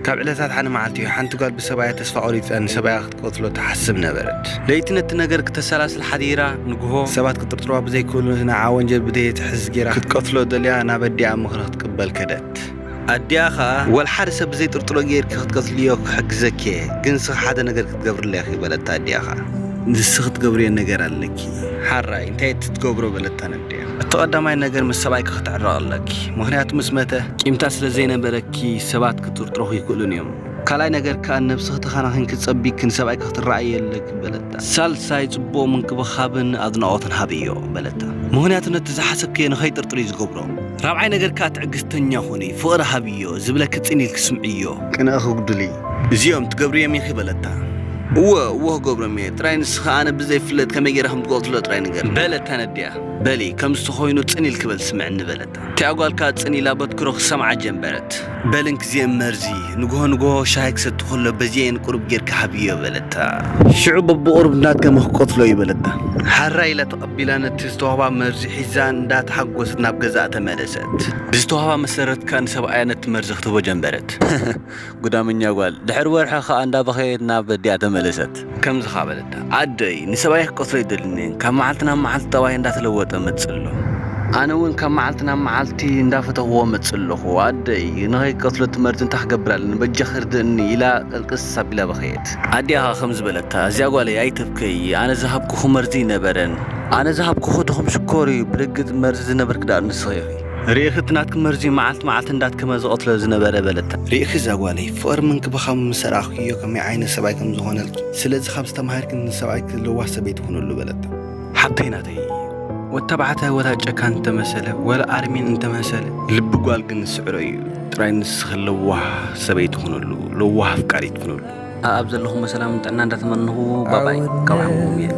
ካብ ዕለታት ሓደ መዓልቲ እዩ፣ ሓንቲ ጓል ብሰብኣያ ተስፋ ቆሪጻ ንሰብኣያ ክትቀትሎ ትሓስብ ነበረት። ለይቲ ነቲ ነገር ክተሰላስል ሓዲራ፣ ንግሆ ሰባት ክጥርጥርዋ ብዘይክእሉ ንዓ ወንጀል ብዘየትሕዝ ጌራ ክትቀትሎ ደልያ ናብ ኣዲኣ ምኽሪ ክትቅበል ከደት። ኣዲኣ ኸኣ፣ "ወላ ሓደ ሰብ ብዘይጥርጥሮ ጌርኪ ክትቀትልዮ ክሕግዘኪ እየ፣ ግን ንስኺ ሓደ ነገር ክትገብርለይ ኢኺ" በለታ ኣዲኣ ኸኣ። "ንስኺ ትገብርዮ ነገር ኣለኪ?" "ሓራይ፣ እንታይ እቲ ትገብሮ?" በለታ ነዲኣ። "እቲ ቀዳማይ ነገር ምስ ሰብኣይኪ ክትዕረቂ ኣለኪ፣ ምኽንያቱ ምስ መተ ቂምታ ስለ ዘይነበረኪ ሰባት ክትጥርጥሮኺ ይኽእሉን እዮም። ካልኣይ ነገር ከኣ ነብስኺ ተኻናኺንኪ ጸቢቅኪ ንሰብኣይኪ ክትረኣዪ ኣለኪ" በለታ። "ሳልሳይ ጽቡቕ ምንክብኻብን ኣድናቖትን ሃብዮ" በለታ። "ምኽንያቱ ነቲ ዝሓሰብክዮ ንኸይጥርጥር እዩ ዝገብሮ። ራብዓይ ነገር ከኣ ትዕግስተኛ ኹኒ፣ ፍቕሪ ሃብዮ፣ ዝብለኪ ጽን ኢልኪ ስምዕዮ። ቅንኢ ክጉድል እዩ። እዚኦም ትገብርዮም ኢኺ" በለታ። "እወ፣ እወ ክገብሮም እየ። ጥራይ ንስኺ ኣነ ብዘይፍለጥ ከመይ ገይረ ከም ትገልጽሎ ጥራይ ንገርኒ" በለታ ነዲኣ። "በሊ፣ ከምዚ ተኾይኑ ጽን ኢልኪ በል ስምዕኒ" በለታ። እቲኣ ጓል ከኣ ጽን ኢላ በትክሮ ክሰምዓ ጀመረት። "በል እንክዚኦም መርዚ፣ ንግሆ ንግሆ ሻሂ ክሰቲ ከሎ በዚኤን ቁሩብ ጌርካ ሃብዮ" በለታ። "ሽዑ በብቁሩብ እናድገመ ክቀትሎ እዩ" በለታ። ሓራይ ኢላ ተቐቢላ ነቲ ዝተዋህባ መርዚ ሒዛ እንዳተሓጎሰት ናብ ገዛኣ ተመለሰት። ብዝተዋህባ መሰረት ከኣ ንሰብኣያ ነቲ መርዚ ክትህቦ ጀመረት። ጉዳመኛ ጓል። ድሕሪ ወርሒ ከኣ እንዳበኸየት ናብ ኣዲኣ ተመለሰት። ከምዚ ከኣ በለታ፣ "ኣደይ፣ ንሰብኣይ ክቀትሎ ኣይደልን እየ። ካብ መዓልቲ ናብ መዓልቲ ጠባይ እንዳተለወጠ መጽእ ኣሎ። ኣነ እውን ካብ መዓልቲ ናብ መዓልቲ እንዳፈተኽዎ መጽእ ኣለኹ። ኣደይ፣ ንኸይቀትሎ እቲ መርዚ እንታይ ክገብር ኣለኒ? በጃኺ ርድእኒ" ኢላ ቅልቅስ ኣቢላ በኸየት። ኣዲኣ ከኣ ከምዚ በለታ፣ "እዚኣ ጓለይ ኣይተብከዪ። ኣነ ዝሃብኩኺ መርዚ ኣይነበረን። ኣነ ዝሃብኩኺ ድኹም ሽኮር እዩ። ብርግጽ መርዚ ዝነበርኪ ደኣ ንስኺ ኢኺ። ርኢኺ እቲ ናትኪ መርዚ መዓልቲ መዓልቲ እንዳድከመ ዝቐትሎ ዝነበረ" በለታ። "ርኢኺ እዛ ጓለይ፣ ፍቕሪ ምንክብኻብ ምስ ኣርኣኽክዮ ከመይ ዓይነት ሰብኣይ ከም ዝኾነልኪ። ስለዚ ካብዚ ተማሂርኪ ንሰብኣይኪ ለዋህ ሰበይቲ ኩንሉ" በለታ። ሓብተይ ናተይ፣ ወዲ ተባዕታይ ወላ ጨካን እንተመሰለ፣ ወላ ኣርሚን እንተመሰለ፣ ልቢ ጓል ግን ዝስዕሮ እዩ። ጥራይ ንስኺ ለዋህ ሰበይቲ ኩንሉ፣ ለዋህ ኣፍቃሪት ኩንሉ። ኣብ ዘለኹም ሰላም ጥዕና እንዳተመነኹ፣ ባባይ፣ ካብ ዓቕምኩም እየ።